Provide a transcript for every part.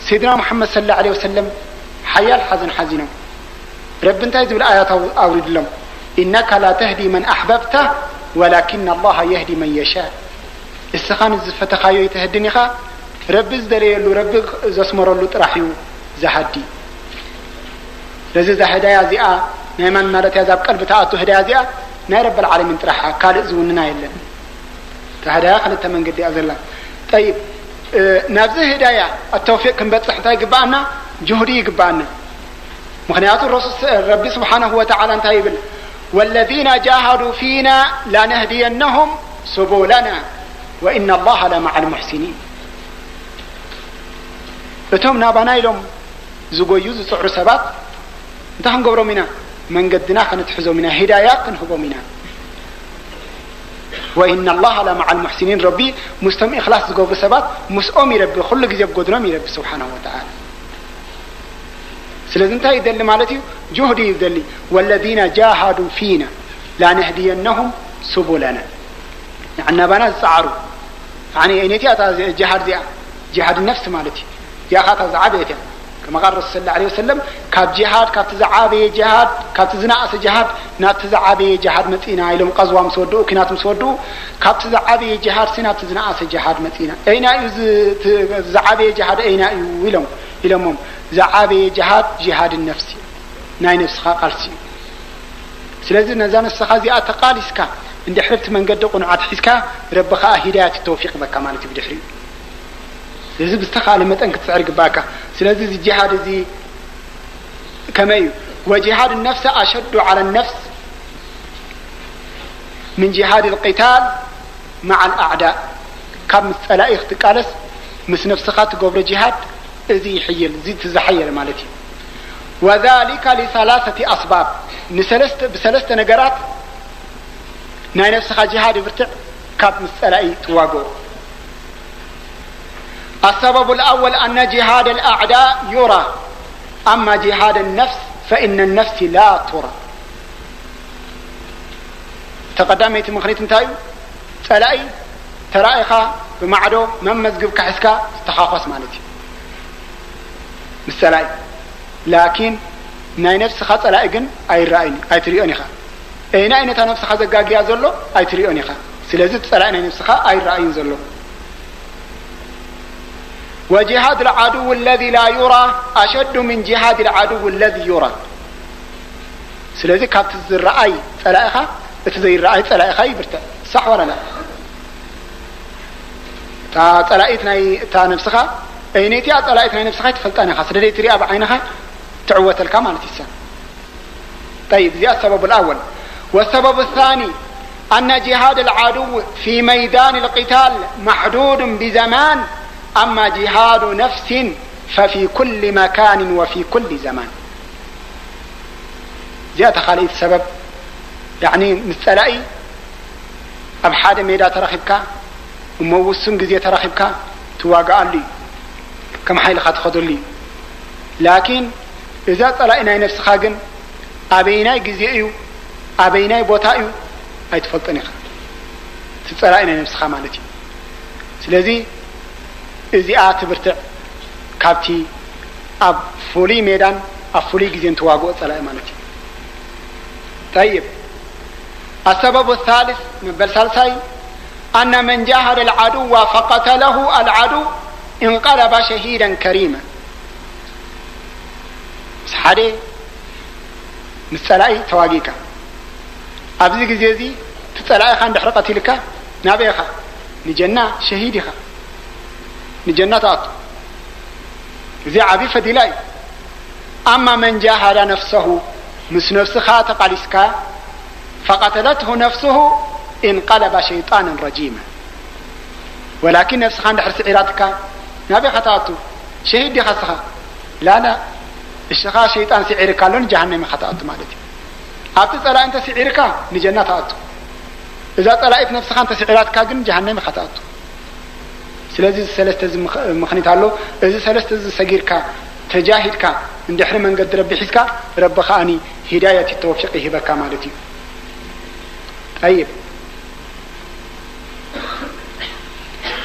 ሰይድና ሙሓመድ ሰለላሁ ዐለይሂ ወሰለም ሓያል ሓዘን ሓዚኖም። ረቢ እንታይ ዝብል ኣያት ኣው-፣ ኣውሪድሎም? "ኢነካ ላ ተህዲ መን ኣሕበብተ ወላኪን ኣላሃ የህዲ መን የሻእ።" እስኻ ንዝፈተኻዮ ኣይትህድን ኢኻ፣ ረቢ ዝደለየሉ፣ ረቢ ዘስመረሉ ጥራሕ እዩ ዝሃዲ። ስለዚ እዛ ህዳያ እዚኣ ናይ ማን ማለት እያ? እዛ ኣብ ቀልቢ ትኣቱ ህዳያ እዚኣ ናይ ረበል ዓለሚን ጥራሕ እያ፣ ካልእ ዝውንና የለን። እታ ህዳያ ክልተ መንገዲ እያ ዘላ። ጠይብ፣ እ፣ ናብዚ ህዳያ ኣተውፊቅ ክንበጽሕ እንታይ ይግብኣና? ጅሁዲ ይግብኣና። ምኽንያቱ ረሱል ስ-፣ ረቢ ስብሓነሁ ወተዓላ እንታይ ይብል? "ወለዚነ ጃሃዱ ፊና ላነህዲየነሁም ሱቡለና ወኢነ ላሃ ለመዓል ሙሕሲኒን።" እቶም ናባና ኢሎም ዝጎዩ ዝጽዕሩ ሰባት እንታይ ክንገብሮም ኢና? መንገድና ከነትሕዞም ኢና፣ ሂዳያ ክንህቦም ኢና። "ወኢነ ላሃ ለመዓል ሙሕሲኒን"፣ ረቢ ምስቶም ኢኽላስ ዝገብሩ ሰባት ምስኦም ይረቢ፣ ኩሉ ግዜ ኣብ ጎድኖም ይረቢ ስብሓነሁ ወተዓላ። ስለዚ እንታይ ይደሊ ማለት እዩ? ጁህዲ ይደሊ። "ወለዚነ ጃሃዱ ፊና ላነህዲየነሁም ሱቡለና"፣ ንዓናባና ዝጸዓሩ። ኣነ ኣይነቲ እታ ጅሃድ እዚኣ፣ ጅሃድ ነፍሲ ማለት እዩ። እዚኣ ኻታ ዝዓበየት እያ። ከማ ቃል ረሱል ሰለላሁ ዐለይሂ ወሰለም፣ ካብ ጅሃድ፣ ካብቲ ዝዓበየ ጅሃድ፣ ካብቲ ዝነኣሰ ጅሃድ ናብቲ ዝዓበየ ጅሃድ መጺእና ኢሎም፣ ቀዝዋ ምስ ወድኡ፣ ኲናት ምስ ወድኡ፣ ካብቲ ዝዓበየ ጅሃድ ሲ ናብቲ ዝነኣሰ ጅሃድ መጺእና። ኣይና እዩ ዝ-፣ እቲ ዝዓበየ ጅሃድ ኣይና እዩ ኢሎም፣ ኢሎሞም። ዝዓበየ ጅሃድ፣ ጅሃድ ነፍሲ እዩ። ናይ ነፍስኻ ቃልሲ እዩ። ስለዚ ነዛ ነፍስኻ እዚኣ ተቓሊስካ፣ እንድሕሪ እቲ መንገዲ ቁኑዓት ሒዝካ፣ ረቢ ኸኣ ሂዳያት ተውፊቅ ይበካ ማለት እዩ ብድሕሪኡ። ስለዚ ብዝተኻእለ መጠን ክትጽዕር ይግባእካ። ስለዚ እዚ ጅሃድ እዚ ከመይ እዩ? "ወጅሃድ ነፍሲ ኣሸዱ ዐለ ነፍስ ምን ጅሃድ ልቂታል መዓ ልኣዕዳእ።" ካብ ምስ ጸላኢ ክትቃለስ ምስ ነፍስኻ ትገብሮ ጅሃድ እዚ ይሕይል፣ እዚ እቲ ዝሓየለ ማለት እዩ። "ወዛሊከ ሊሰላሰቲ ኣስባብ።" ንሰለስተ፣ ብሰለስተ ነገራት ናይ ነፍስኻ ጅሃድ ይብርትዕ፣ ካብ ምስ ጸላኢ ትዋግኦ። ኣሰበቡ ልኣወል ኣነ ጅሃድ ልኣዕዳእ ዩራ፣ ኣማ ጅሃድ ነፍስ ፈኢነ ነፍሲ ላ ቱራ። ተቐዳመይቲ ምኽኒት እንታይ እዩ? ጸላኢ ተራኢኻ ብማዕዶ መመዝግብካ ሒዝካ ትተኻኾስ ማለት እዩ ምስ ጸላኢ። ላኪን ናይ ነፍስኻ ጸላኢ ግን ኣይረኣይን፣ ኣይትሪኦን ኢኻ። እይና እይነታ ነፍስኻ ዘጋግያ ዘሎ ኣይትሪኦን ኢኻ። ስለዚ እቲ ጸላኢ ናይ ነፍስኻ ኣይረኣይን ዘሎ። ወጅሃድ ልዓድው ለዚ ላ ዩራ ኣሸዱ ምን ጅሃድ ልዓድው ለዚ ዩራ። ስለዚ ካብቲ ዝረኣይ ጸላኢኻ እቲ ዘይረኣይ ጸላኢኻ ይብርትዕ። ሳሕ ዋላ ላ? እታ ጸላኢት ናይ እታ ነብስኻ፣ እይነይቲኣ ጸላኢት ናይ ነብስኻ ኣይትፈልጣን ኢኻ። ስለ ዘይትሪኣ ብዓይንኻ ትዕወተልካ ማለት ይሳ። طيب، እዚኣ ሰበቡ الأول። والسبب الثاني أن جهاد العدو في ميدان القتال محدود بزمان، أما جهاد نفس ففي كل مكان وفي كل زمان. እዚኣ እታ ካልኣይቲ ሰበብ፣ ያዕኒ ምስ ጸላኢ ኣብ ሓደ ሜዳ ተረኺብካ እሞ ውሱን ግዜ ተረኺብካ ትዋግኣሉ እዩ፣ ከም ሓይልኻ ትኸደሉ እዩ። ላኪን እዛ ጸላኢ ናይ ነብስኻ ግን ኣበይናይ ግዜ እዩ፣ ኣበይናይ ቦታ እዩ ኣይትፈልጦን ኢኻ። እቲ ጸላኢ ናይ ነብስኻ ማለት እዩ። ስለዚ እዚኣ ትብርትዕ ካብቲ ኣብ ፍሉይ ሜዳን ኣብ ፍሉይ ግዜን ትዋግኦ ጸላኢ ማለት እዩ። ጠይብ፣ السبب الثالث፣ መበል ሳልሳይ، أن من جاهد العدو فقتله العدو انقلب شهيدا كريما። ምስ ሓደ ምስ ጸላኢ ተዋጊእካ፣ ኣብዚ ግዜ እዚ እቲ ጸላኢኻ እንድሕሪ ቀቲልካ ናበይ ኢኻ? ንጀና፣ ሸሂድ ኢኻ፣ ንጀና ትኣቱ። እዚ ዓቢ ፈዲላ እዩ። أما من جاهد نفسه، ምስ ነብስኻ ተቓሊስካ፣ فقتلته نفسه انقلب شيطانا رجيما። ወላኪን ነብስኻ እንድሕር ስዒራትካ ናበይ ኢኻ ትኣቱ? ሸሂድ ዲኻ እስኻ? ላላ፣ እሽኻ ሸይጣን ስዒርካ ኣሎ፣ ንጀሃነም ኢኻ ትኣቱ ማለት እዩ። ኣብቲ ጸላኢ እንተ ስዒርካ ንጀና ትኣቱ። እዛ ጸላኢት ነብስኻ እንተ ስዒራትካ ግን ጀሃነም ኢኻ ትኣቱ። ስለዚ እዚ ሰለስተ እዚ ምኽ-፣ ምኽኒት ኣሎ። እዚ ሰለስተ እዚ ሰጊርካ፣ ተጃሂድካ፣ እንድሕሪ መንገዲ ረቢ ሒዝካ፣ ረቢ ከኣኒ ሂዳየት ተውፊቅ ይህበካ ማለት እዩ። ጠይብ።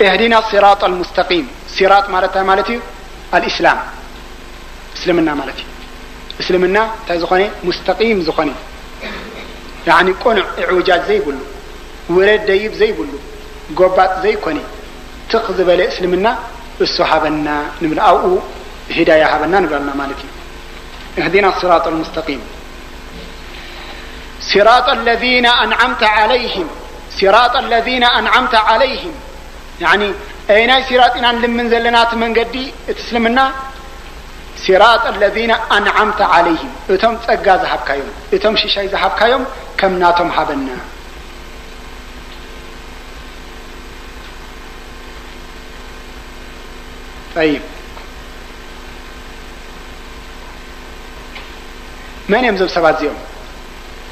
اهدنا الصراط المستقيم። ሲራጥ ማለት እንታይ ማለት እዩ? ኣልእስላም፣ እስልምና ማለት እዩ። እስልምና እንታይ ዝኾነ? ሙስተቂም ዝኾነ፣ ያኒ ቅኑዕ፣ እዕውጃጅ ዘይብሉ፣ ውረድ ደይብ ዘይብሉ፣ ጎባጥ ዘይኮነ፣ ትኽ ዝበለ እስልምና እሱ ሃበና ንብል፣ ኣብኡ ሂዳያ ሃበና ንብለና ማለት እዩ። እህዲና ስራጥ ልሙስተቂም። ስራጥ ለዚነ ኣንዓምተ ዓለይህም፣ ስራጥ ለዚነ ኣንዓምተ ዓለይህም። ያኒ፣ ኣየናይ ሲራጥ ኢና ንልምን ዘለና? እቲ መንገዲ፣ እቲ እስልምና፣ ሲራጥ ለዚነ ኣንዓምተ ዓለይህም፣ እቶም ጸጋ ዝሃብካዮም፣ እቶም ሽሻይ ዝሃብካዮም ከም ናቶም ሃበና። ጠይብ፣ መን እዮም እዞም ሰባት እዚኦም?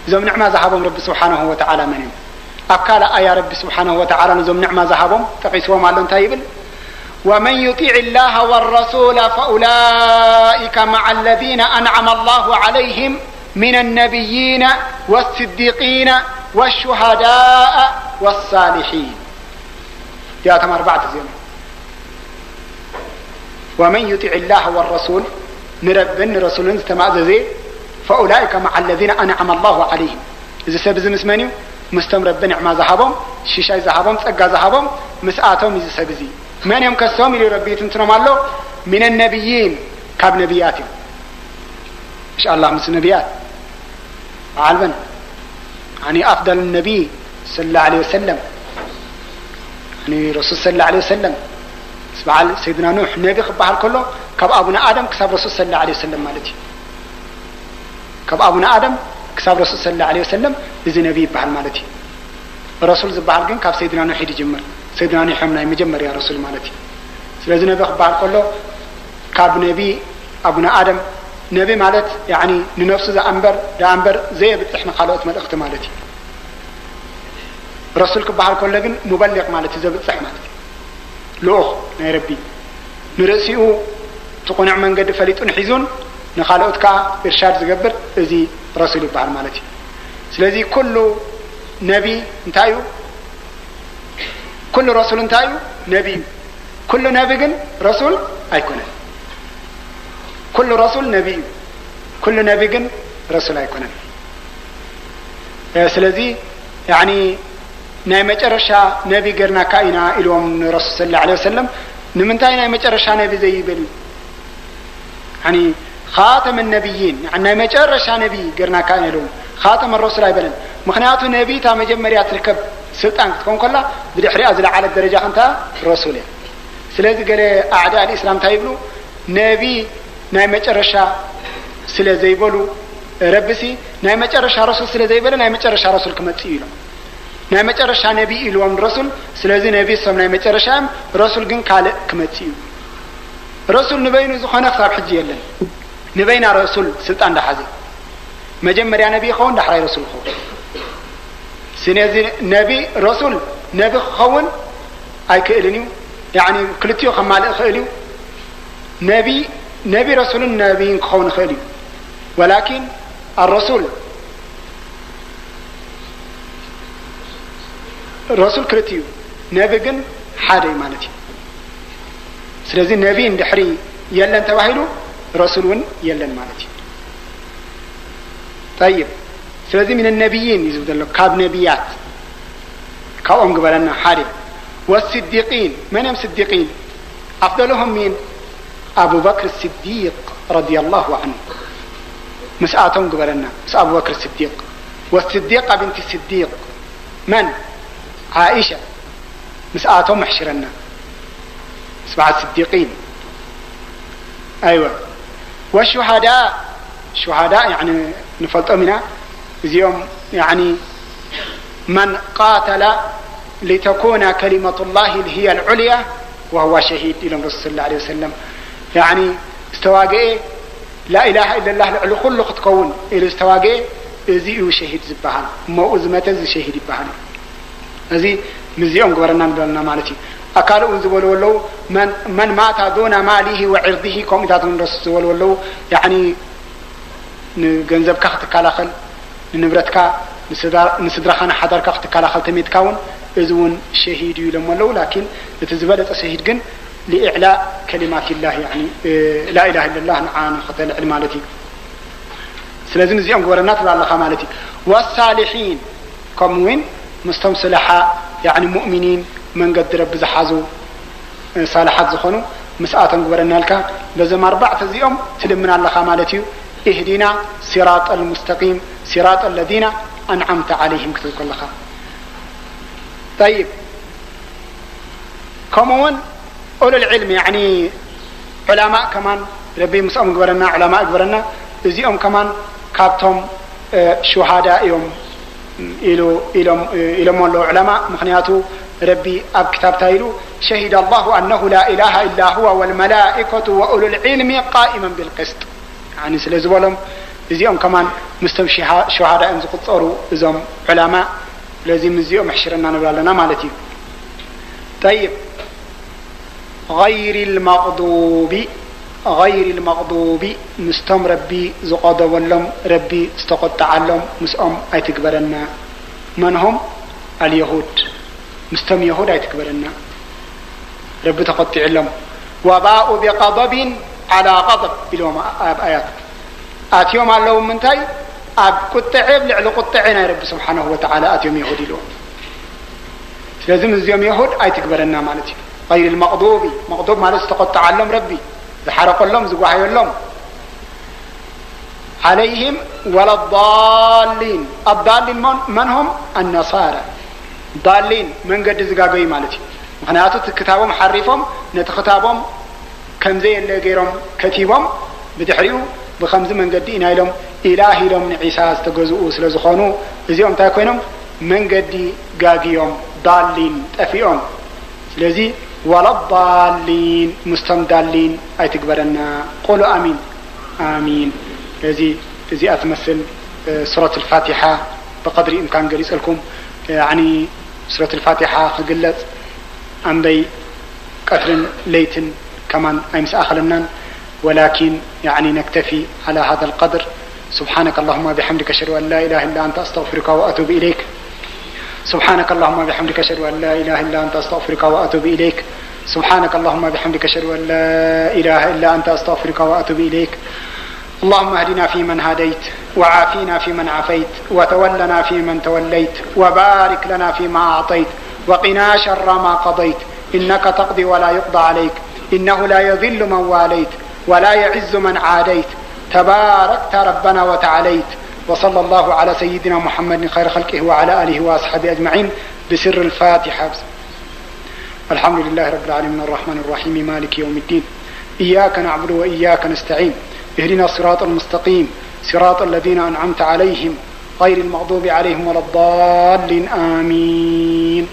እዞም ንዕማ ዝሃቦም ረቢ ስብሓነሁ ወተዓላ መን እዮም? ኣብ ካልእ ኣያ ረቢ ስብሓነሁ ወተዓላ ነዞም ንዕማ ዝሃቦም ጠቒስዎም ኣሎ። እንታይ ይብል? ومن يطع الله والرسول فأولئك مع الذين أنعم الله عليهم من النبيين والصديقين والشهداء والصالحين. እዚኣቶም ኣርባዕተ እዚኦም። ومن يطع الله والرسول፣ ንረብን ንረሱልን ዝተማእዘዘ፣ فأولئك مع الذين أنعم الله عليهم። እዚ ሰብ እዚ ምስ መን እዩ? ምስቶም ረቢ ንዕማ ዝሃቦም፣ ሽሻይ ዝሃቦም፣ ጸጋ ዝሃቦም፣ ምስኣቶም እዩ እዚ ሰብ እዚ። መን እዮም ከሶም ኢሉ ረቢ ይትንትኖም ኣሎ። من النبيين፣ ካብ ነቢያት እዮም። إن شاء الله ምስ ነቢያት ዓልበን። يعني أفضل النبي صلى الله عليه وسلم، يعني رسول صلى الله عليه وسلم، ምስ በዓል ሰይድና ኑሕ ነቢ ክበሃል ከሎ፣ ካብ ኣቡነ ኣደም ክሳብ ረሱል صلى الله عليه وسلم ማለት እዩ። ካብ ኣቡነ ኣደም ክሳብ ረሱል صلى الله عليه وسلم እዚ ነቢ ይበሃል ማለት እዩ። ረሱል ዝበሃል ግን ካብ ሰይድና ኑሕ እዩ ዝጅምር። ሰይድና ኑሕ እዮም ናይ መጀመርያ ረሱል ማለት እዩ። ስለዚ ነቢ ክበሃል ከሎ፣ ካብ ነቢ ኣቡነ ኣደም፣ ነቢ ማለት፣ ያኒ፣ ንነፍሱ ዝኣንበር፣ ደኣ እምበር ዘየብጽሕ ንኻልኦት መልእኽቲ ማለት እዩ። ረሱል ክበሃል ከሎ ግን ሙበሊቕ ማለት እዩ፣ ዘብጽሕ ማለት እዩ። ልኡኽ ናይ ረቢ፣ ንርእሲኡ እቲ ቅኑዕ መንገዲ ፈሊጡን ሒዙን ንኻልኦት ከኣ ኢርሻድ ዝገብር፣ እዚ ረሱል ይበሃል ማለት እዩ። ስለዚ ኩሉ ነቢ እንታይ እዩ? ኩሉ ረሱል እንታይ እዩ? ነቢ እዩ። ኩሉ ነቢ ግን ረሱል ኣይኮነን። ኩሉ ረሱል ነቢ እዩ። ኩሉ ነቢ ግን ረሱል ኣይኮነን። እ፣ ስለዚ፣ ያኒ፣ ናይ መጨረሻ ነቢ ገርናካ ኢና ኢልዎም ንረሱል ሰለላሁ ዐለይሂ ወሰለም። ንምንታይ ናይ መጨረሻ ነቢ ዘይብል? ያኒ፣ ኻተመ ነቢይን፣ ያኒ፣ ናይ መጨረሻ ነቢ ገርናካ ኢና ኢልዎም። ኻተመ ረሱል ኣይበለን። ምኽንያቱ፣ ነቢ እታ መጀመርያ ትርከብ ስልጣን ክትከውን ከላ፣ ብድሕሪኣ ዝለዓለት ደረጃ ከንታ ረሱል እያ። ስለዚ፣ ገለ ኣዕዳ ኣልእስላም እንታይ ይብሉ? ነቢ ናይ መጨረሻ ስለ ዘይበሉ፣ ረብሲ ናይ መጨረሻ ረሱል ስለ ዘይበለ፣ ናይ መጨረሻ ረሱል ክመጽእ እዩ ኢሎም። ናይ መጨረሻ ነቢ ኢልዎም ረሱል። ስለዚ ነቢ እሶም ናይ መጨረሻ እዮም፣ ረሱል ግን ካልእ ክመጽእ እዩ። ረሱል ንበይኑ ዝኾነ ክሳብ ሕጂ የለን። ንበይና ረሱል ስልጣን ዳሓዘ፣ መጀመርያ ነቢ ይኸውን፣ ዳሕራይ ረሱል ይኸውን። ስለዚ ነቢ፣ ረሱል፣ ነቢ ክኸውን ኣይክእልን እዩ። ያኒ ክልቲኡ ከማልእ ይኽእል እዩ። ነቢ፣ ነቢ ረሱልን ነቢይን ክኸውን ይኽእል እዩ። ወላኪን ኣረሱል፣ ረሱል ክልቲኡ፣ ነቢ ግን ሓደ እዩ ማለት እዩ። ስለዚ ነቢ እንድሕሪ የለን ተባሂሉ፣ ረሱል እውን የለን ማለት እዩ። ጠይብ፣ ስለዚ ሚን ነቢይን እዩ ዝብል ዘሎ፣ ካብ ነቢያት፣ ካብኦም ግበረና ሓደ። ወስዲቂን፣ መን እዮም ስዲቂን? ኣፍደልሁም ሚን? ኣቡበክር ስዲቅ ረዲየላሁ ዐንሁ። ምስኣቶም ግበረና፣ ምስ ኣቡበክር ስዲቅ። ወስዲቃ ቢንቲ ስዲቅ መን? ዓኢሻ። ምስኣቶም ኣሕሽረና። ስብዓት ስዲቂን። ኣይወ። ወሹሃዳ፣ ሹሃዳ፣ ያኒ፣ ንፈልጦም ኢና። እዚኦም፣ ያኒ፣ መን ቃተለ ሊተኩነ ከሊመቱላሂ ሂየ ልዑልያ ወሁወ ሸሂድ ኢሎም ረሱል ሰለላሁ ዐለይሂ ወሰለም። ያኒ፣ ዝተዋግኤ ላኢላሃ ኢለላህ ልዕሊ ኩሉ ክትከውን ኢሉ ዝተዋግኤ፣ እዚ እዩ ሸሂድ ዝበሃል። እሞ ኣብኡ ዝመተ እዚ ሸሂድ ይበሃል። እዚ ምስዚኦም ግበረና ንብለና ማለት እዩ። ኣካል እውን ዝበልዎ ኣለዉ፣ መን፣ መን ማታ ዱነ ማሊሂ ወዕርዲሂ፣ ከምኡታት እውን ረሱል ዝበልዎ ኣለዉ። ያዕኒ ንገንዘብካ ክትከላኸል፣ ንንብረትካ፣ ንስድራ-፣ ንስድራኻ፣ ንሓዳርካ ክትከላኸል ተሜትካ እውን፣ እዚ እውን ሸሂድ እዩ ኢሎም ኣለዉ። ላኪን እቲ ዝበለጸ ሸሂድ ግን ልኢዕላ ከሊማት ላህ፣ ያኒ፣ እ፣ ላኢላሃ ኢለላህ ንዓ ንኸተልዕል ማለት እዩ። ስለዚ ንዚኦም ግበረና ትብል ኣለኻ ማለት እዩ። ወሳሊሒን፣ ከምኡ እውን ምስቶም ስልሓ፣ ያኒ ሙእሚኒን፣ መንገዲ ረቢ ዝሓዙ፣ እ፣ ሳልሓት ዝኾኑ ምስኣቶም ግበረና ኢልካ በዞም ኣርባዕተ እዚኦም ትልምን ኣለኻ ማለት እዩ። ኢህዲና ሲራጠል ሙስተቂም፣ ሲራጠ ለዚነ ኣንዓምተ ዓለይሂም ክትብል ከለኻ። ጠይብ፣ ከምኡ እውን ኡሉል ዒልሚ፣ ያኒ ዑላማእ ከማን ረቢ ምስኦም ግበረና፣ ዑላማእ ግበረና፣ እዚኦም ከማን ካብቶም፣ እ፣ ሹሃዳ እዮም ኢሉ፣ ኢሎም፣ ኢሎሞ ኣለዉ ዑላማእ። ምኽንያቱ ረቢ ኣብ ክታብ እንታይ ኢሉ? ሸሂደ ኣላሁ ኣነሁ ላ ኢላሃ ኢላ ሁወ ወልመላኢከቱ ወኡሉል ዒልሚ ቃኢመን ቢልቅስጥ። ያኒ ስለ ዝበሎም እዚኦም ከማን ምስቶም ሽሃ-፣ ሹሃዳ እዮም ዝቁጸሩ እዞም ዑላማእ። ስለዚ ምስዚኦም ኣሕሽረና ንብል ኣለና ማለት እዩ። ጠይብ፣ ገይሪል መቕዱቢ፣ ገይሪል መቕዱቢ፣ ምስቶም ረቢ ዝቐደበሎም፣ ረቢ ዝተቆጠዓሎም ምስኦም ኣይትግበረና። መን ሁም? ኣልየሁድ። ምስቶም የሁድ ኣይትግበረና። ረቢ ተቆጢዕሎም። ወባኡ ቢቀደቢን ዓላ ቀደብ ኢልዎም ኣብ ኣያት ኣትዮም ኣለዉ። ምንታይ? ኣብ ቁጥዐ፣ ኣብ ልዕሊ ቁጥዐ ናይ ረቢ ስብሓነሁ ወተዓላ ኣትዮም የሁድ ኢልዎም። ስለዚ ምስዚኦም የሁድ ኣይትግበረና ማለት እዩ። ገይሪል መቕዱቢ፣ መቕዱብ ማለት ዝተቆጠዓሎም ረቢ፣ ዝሓረቀሎም፣ ዝጓሃየሎም። ዓለይሂም ወለዳሊን። ኣዳሊን መን፣ መን ሁም? ኣነሳራ። ዳሊን፣ መንገዲ ዝጋገዩ ማለት እዩ። ምኽንያቱ እቲ ክታቦም ሓሪፎም፣ ነቲ ክታቦም ከም ዘየለ ገይሮም ከቲቦም፣ ብድሕሪኡ ብኸምዚ መንገዲ ኢና ኢሎም ኢላህ ኢሎም ንዒሳ ዝተገዝኡ ስለ ዝኾኑ፣ እዚኦም እንታይ ኮይኖም? መንገዲ ጋግዮም፣ ዳሊን፣ ጠፊኦም። ስለዚ ወለዳሊን፣ ምስቶም ዳሊን ኣይትግበረና። ቁሉ ኣሚን። ኣሚን። ስለዚ እዚኣ ትመስል፣ እ፣ ሱረት ልፋቲሓ ብቐድሪ እምካን ገሊጸልኩም። ያዕኒ ሱረት ልፋቲሓ ክግለጽ ኣምበይ ቀትርን ለይትን ከማን ኣይምስኣኸለናን። ወላኪን ያዕኒ ነክተፊ ዓላ ሃዛ ልቀድር። سبحانك اللهم وبحمدك، أشهد أن لا إله إلا أنت، أستغفرك وأتوب إليك. سبحانك اللهم وبحمدك، أشهد أن لا إله إلا أنت، أستغفرك وأتوب إليك. سبحانك اللهم وبحمدك، أشهد أن لا إله إلا أنت، أستغفرك وأتوب إليك. اللهم اهدنا فيمن هديت، وعافنا فيمن عافيت، وتولنا فيمن توليت، وبارك لنا فيما أعطيت، وقنا شر ما قضيت، إنك تقضي ولا يقضى عليك، إنه لا يذل من واليت، ولا يعز من عاديت، تباركت ربنا وتعاليت. وصلى الله على سيدنا محمد خير خلقه وعلى آله وأصحابه أجمعين بسر الفاتحة. الحمد لله رب العالمين، الرحمن الرحيم، مالك يوم الدين، إياك نعبد وإياك نستعين، اهدنا الصراط المستقيم، صراط الذين أنعمت عليهم، غير المغضوب عليهم ولا الضالين، آمين.